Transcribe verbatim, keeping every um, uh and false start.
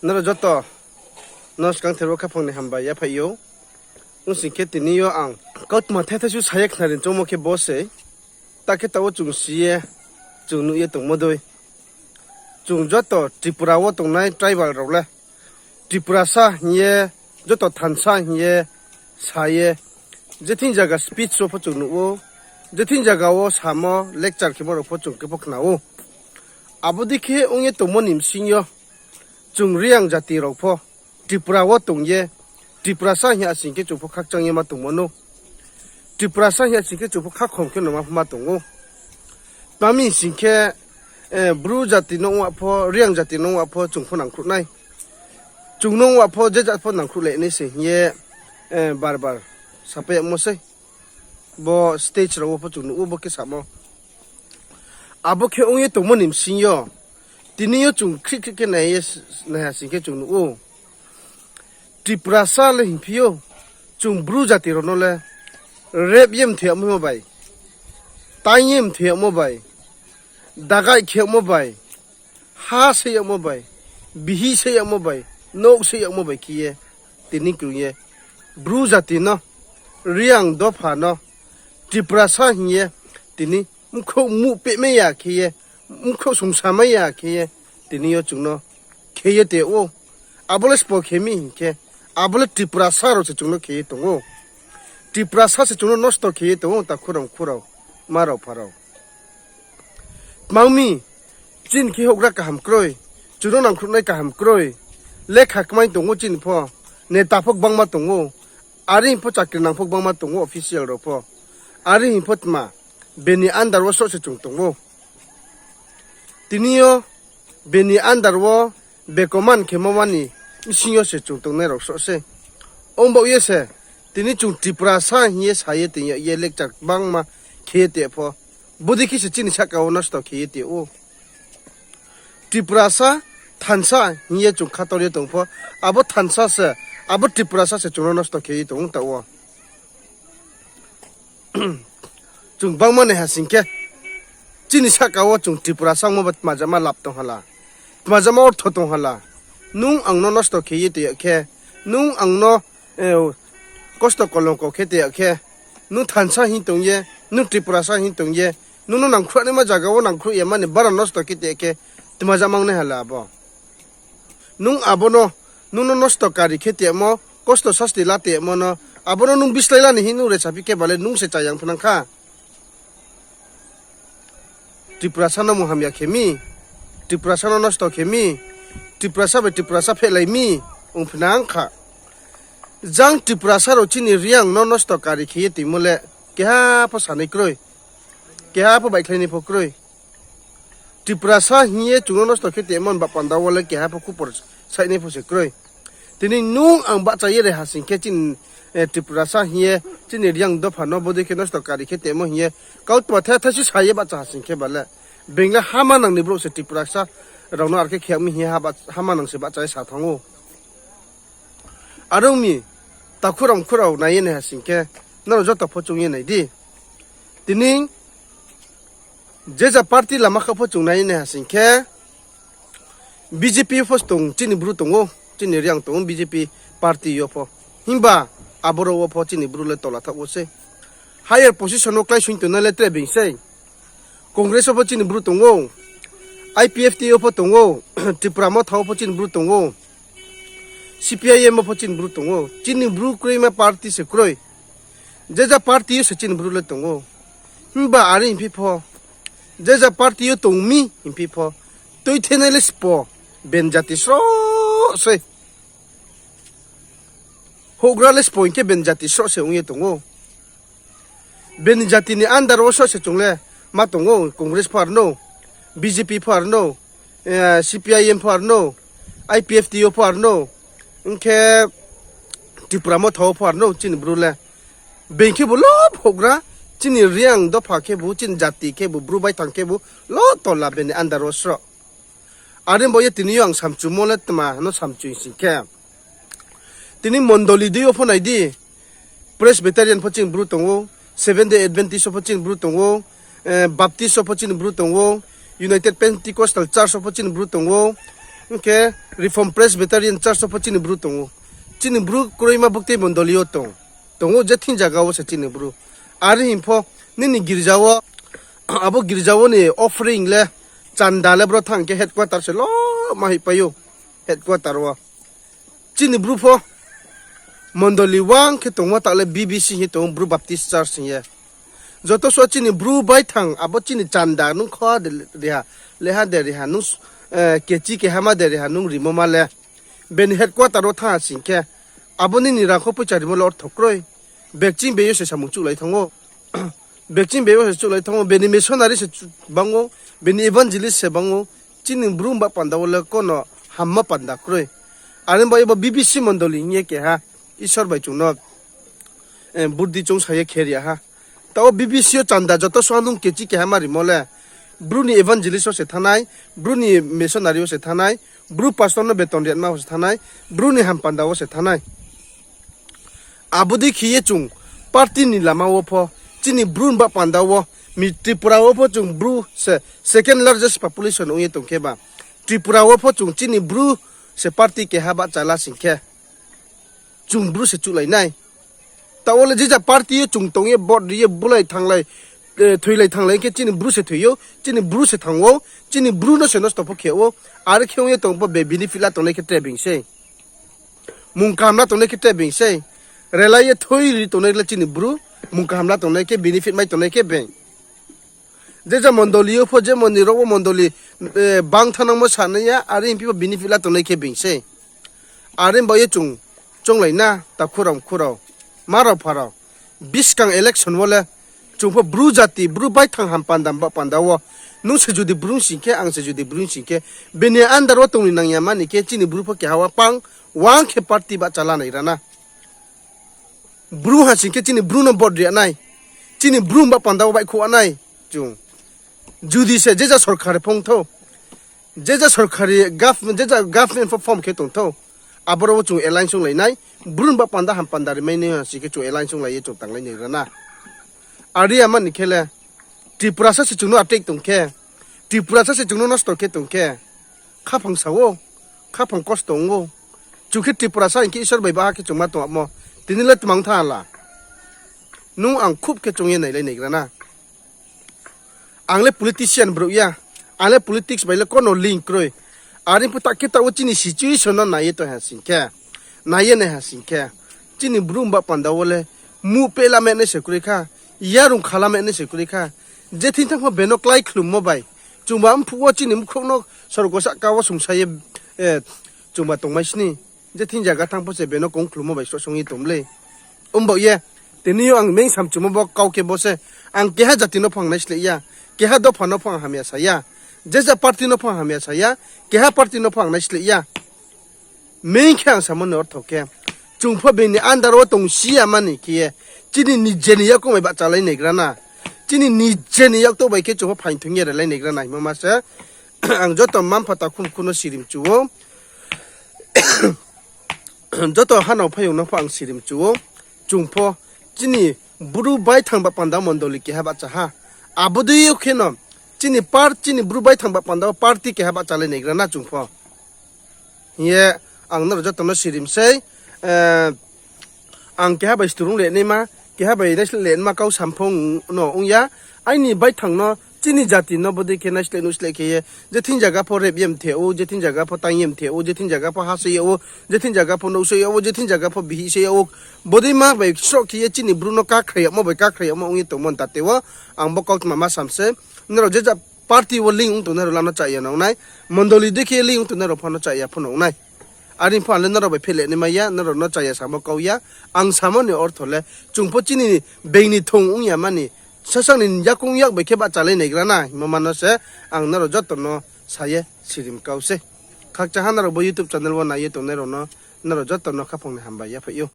Nrao joto no skangther wo khaphang ni hambai yaphaih ou. Ong sing khe tini yo ang kautma thethai su sa ye khnari choungmo khe bo se, ta khe taoh wo chung si ye, chung nuh ye tongmo dei, chung joto Tripura wo tongnai tribal rao le Tiprasa hing ye, joto thansa hing ye sa ye, je thing zaga speech wo pho chung nuh ou, je thing zaga wo samo lecture khemo rao pho chung khe pho khna ou. Abo dei khe ong ye tongmo ni bsing yo, chung Reang jati rao pho Tripura wo tong ye, Tiprasa hing ya sing khe chung pho khakchang ye ma tongmo nou. Tiprasa hing ya sing khe chung pho khakhom khe no ma pho ma tong ou. Tma mi sing khe, Bru jati no ong wa pho, Reang jati no ong wa pho chung pho nangkhruh nai. Chung no ong wa pho je jat pho nangkhruh le nai se hing ye, bar bar sapai yagmo sei. Bo stage rao wo pho chung nuh ou bo khe samo. Abo khe ong ye tongmo ni bsing yo, tini yo chung khrih khrih khe nai ye, naiha sing khe chung nuh ou. Tiprasa le hingphi ou, chung Bru jati rao no le rape ye mthoi yagmo bai, taing ye mthoi yagmo bai, dagai khe yagmo bai, ha se yagmo bai, bihih se yagmo bai, nouh se yagmo bai khe ye, tini krung ye, Bru jati no, Reang dopha no, Tiprasa hing ye, tini mkhrouh muh pehmai ya khe ye, mkhrouh sungsamai ya khe ye, tini yo chung no khe ye tong ou. Abo le sbo khe mi hing khe, abo le Tiprasa rao se chung no khe ye tong ou. Tiprasa se chung no nosto khe ye tong ou, takhu rao mkhu rao, ma rao pha rao. Tma ong mi, chini khe houhgra kaham kroi, chung no nangkhruhnai kaham kroi, lekha kmai tong ou chini pho, neta pho gbangma tong ou, are hing pho chakri nang pho gbangma tong ou, official rao pho. Are hing pho tma, bini under wo sroh se chung tong ou. Tini yo bini under wo bekoman khe moma ni bsing yo se chung tongnai rao sroh sei. Ong baoh ye se, tini chung Tiprasa hing ye sa ye tong ya ye lecture gbangma khe ye tong pho, bodei khe se chini sahka wo nosto khe ye tong ou. Tiprasa, thansa hing ye chung khator ye tong pho, abo thansa se, abo Tiprasa se chung no nosto khe ye tong ou taoh wo. Chung gbangma naiha sing khe, chini sahka wo chung Tiprasa ongmo ba tma jama lab tong hala, tma jama ortho tong hala. Nung ang no nosto khe ye tong ya khe, nung ang no kosto kolongko khe tong ya khe, nung thansa hing tong ye, nung Tiprasa hing tong ye, nung no nangkhruhnaima zaga wo nangkhruh ya mani bara nosto khe tong ya khe, tma jama ong nai hala abo. Nung abo no, nung no nosto kari khe tongmo, kosto sasti la tongmo no, abo no nung bislái la ni hing nung resaphi khe bale nung se chayang phnang kha. Tiprasa no munghamya khe mi, Tiprasa no nosto khe mi, Tiprasa bai Tiprasa phehlai mi, ong phnang kha. Jang Tiprasa rao chini Reang no nosto kari khe ye tongmo le keha pho sanai kroi, keha pho baihkhlai nai pho kroi. Tiprasa hing ye chung no nosto khe tongmo ni ba panda wo le keha pho khupor sainai pho se kroi. Tini nung ang bahcha ye reha sing khe chini Tiprasa hing ye, chini Reang dopha no bodei khe nosto kari khe tongmo hing ye, kautma thethai si sa ye bahcha ha sing khe bale, being le ha manang ni brouh se Tiprasa rao no ar khe khe yag mi hing ye ha manang se bahcha ye sa thanng ou. Are ong mi, takhu rao mkhu rao nai ye naiha sing khe, nrao joto pho choung ye nai di. Tini je ja party lama kha pho chung nai ye naiha sing khe, BJP pho tong, chini Bru tong ou, chini Reang tong ou BJP party yo pho. Himba aboro wo pho chini Bru le tola thaoh wo sei. Higher position wo kláisoing tongnai le tre being sei. Congress wo pho chini Bru tong ou, IPFT yo pho tong ou, Tipra Motha wo pho chini Bru tong ou, CPIM wo pho chini Bru tong ou. Chini Bru kroima party se kroi. Je ja party yo se chini Bru le tong ou. Himba are hingphi pho, je ja party yo tong mi hingphi pho, tuithenai le sbo bini jati sroh sei. Houhgra le sbo hing khe bini jati sroh se ong ye tong ou. Bini jati ni under wo sroh se chung le ma tong ou, Congress pho ar no, BJP pho ar no, CPIM pho ar no, IPFT yo pho ar no, ong khe Tipra Motha wo pho ar no chini Bru le. Being khebu lo houhgra, chini Reang dopha khebu, chini jati khebu, Bru baithang khebu lo tola bini under wo sroh. Are bo ye tini yo ang samchumo le tma no samchu sing khe, tini mondoli dei yo pho nai di, Presbyterian pho chini Bru tong ou, Seventh Day Adventist wo pho chini Bru tong ou, Baptist wo pho chini Bru tong ou, United Pentecostal Church wo pho chini Bru tong ou, Ong khe Reformed Presbyterian Church wo pho chini Bru tong ou. Chini Bru kroima buktui mondoli yo tong. Tong ou, je thing zaga wo se chini Bru. Are hing pho, nini girja wo, abo girja wo ni offering le, chanda le bro thanng khe headquarter se lo ma hoihpai ou. Headquarter wo. Chini Bru pho mondoli wang khe tongmo ta le B B C hing tong ou, Bru Baptist Church hing ye. Joto so chini Bru baithang abo chini chanda nung kho de riha, leha de riha, nung, eh, kechi kehama de riha, nung rimo ma le. Bini headquarter wo thanng ha sing khe, abo nini rangkho poicha rimo le ortho kroi. Bekching bei yo se samung chuhlai thanng ou. Bekching bei yo se chuhlai thanng ou, bini missionary se chu-, bang ou, bini evangelist se bang ou, chini Bru ba panda wo le kono hamma panda kroi. Are ba ebo B B C mondoli hing ye keha Isor bai chung no, eh, burdi choungsa ye khe ri ya ha. Tao B B C yo chanda joto so nung kechi kehama rimo le, Bru ni evangelist wo se thanng nai, Bru ni missionary wo se thanng nai, Bru pastor no beton ri yama wo se thanng nai, Bru ni hampanda wo se thanng nai. Abo dei khe ye chung party ni lama wo pho, chini Bru ba panda wo, mi Tripura wo pho chung Bru se second largest population ong ye tong khe ba, Tripura wo pho chung chini Bru se party keha bahcha la sing khe, chung Bru se chuhlai nai. Tao le je ja party yo chung tong ye vote ri ye bulai thanglai, eh, thoilai thanglai khe chini Bru se thoi ou, chini Bru se thanng ou, chini Bru no se nosto pho khe ou, are khe ong ye tong pho be benefit la tongnai khe tre being sei. Mung kaham la tongnai khe tre being sei. Relai ye thoi ri tongnai le chini Bru, mung kaham la tongnai khe benefit mai tongnai khe being. Je ja mondoli yo pho, je moni rao wo mondoli, eh, bang thanngmo sanai ya, are hing phi pho benefit la tongnai khe being sei. Are ba ye chung, chounglai na, takhu rao, mkhu rao, ma rao, pha rao. Buskang election wo le, chung pho Bru jati, Bru baithang hampanda ba panda wo. Nung se judi Bru sing khe, ang se judi Bru sing khe, bini under wo tong ni nang ya mani khe, chini Bru pho keha wa pang, wang khe party bahcha la nai ra na. Bru ha sing khe chini Bru no vote ri ya nai. Chini Bru ba panda wo baihkhouh ya nai. Chung. Judi se je ja sorkar phung thou. Je ja sorkari gov-, je ja government pho form khe tong thou. Aboro wo chung alliance onglai nai. Bru ba panda hampanda rimai nai ha sing khe chung alliance onglai ye chung tanglai nai ra na. Are ya mani khe le, Tiprasa se chung no attack tong khe, Tiprasa se chung no nosto khe tong khe, khaphang sa ou, khaphang kosto ong ou. Chung khe Tiprasa hing khe Isor bai baha khe chung ma tongmo. Tini le tmang tha la. Nung ang khub khe chung ye nailai nai ra na. Ang le politician brouh ya. Ang le politics bai le kono link kroi. Are pho ta khe taoh wo chini situation no nai ye tong ha sing khe, nai ye nai ha sing khe, chini Bru ba panda wo le muh pehla menai se kroi kha, yarung khala menai se kroi kha. Je thing thanng pho beno klái khlummo bai, chungba mphuh wo chini mkhrouh no sorgo sahka wo sungsa ye, eh, chungba tongmai sni. Je thing zaga thanng pho se beno kong khlummo bai sroh song ye tong le. Ombaoh ye, tini yo ang main samchumo bo kau khe bo se, ang keha jati no pho ang naisleh ya, keha dopha no pho ang hamya sa ya, je ja party no pho ang hamya sa ya, keha party no pho ang naisleh ya. Main khe ang samo ni ortho khe, chung pho bini under wo tong si ya mani khe ye, chini nije ni yakoung bai bahchalai naigra na, chini nije ni yakto bai khe chung pho phaing thung ye relai naigra na hingmo ma se, ang joto mma-mpha takhu mkhu no sirimchu ou. Joto hanao phaiyong no pho ang sirimchu ou. Chung pho chini Bru baithang ba panda mondoli keha bahcha ha. Abo dei yo kheno chini par-, chini Bru baithang ba panda wo party keha bahchalai naigra na chung pho. Hing ye ang nrao joto no sirim sei, eh, ang keha bai sturung le naima, keha bai naisleh le naima kau samphong no ong ya. Aini baithang no, chini jati no bodei khe naisleh nuhsleh khe ye, je thing zaga pho rep ye mthe ou, je thing zaga pho taing ye mthe ou, je thing zaga pho ha se yag ou, je thing zaga pho nouh se yag ou, je thing zaga pho bihih se yag ou. Bodei ma bai sroh khe ye chini Bru no kakhrai yagmo bai kakhrai yagmo ong ye tongmo ntate wo, ang bo kautma ma sam se, nrao je ja party wo link ong tongnai rao la no chaya nang nai, mondoli dei khe link ong tongnai rao pho no chaya pho nang nai. Are pho ang le nrao bai phehleh naima ya, nrao no chaya samo kau ya, ang samo ni ortho le, chung pho chini being ni thong ong ya mani, sasang ni yakoung yak bai khe bahchalai naigra na hingmo ma no se, ang nrao joto no sa ye sirim kau sei. Khakchang ha nrao bo YouTube channel wo nai ye tongnai rao no, nrao joto no khaphang ni hambai yaphaih ou.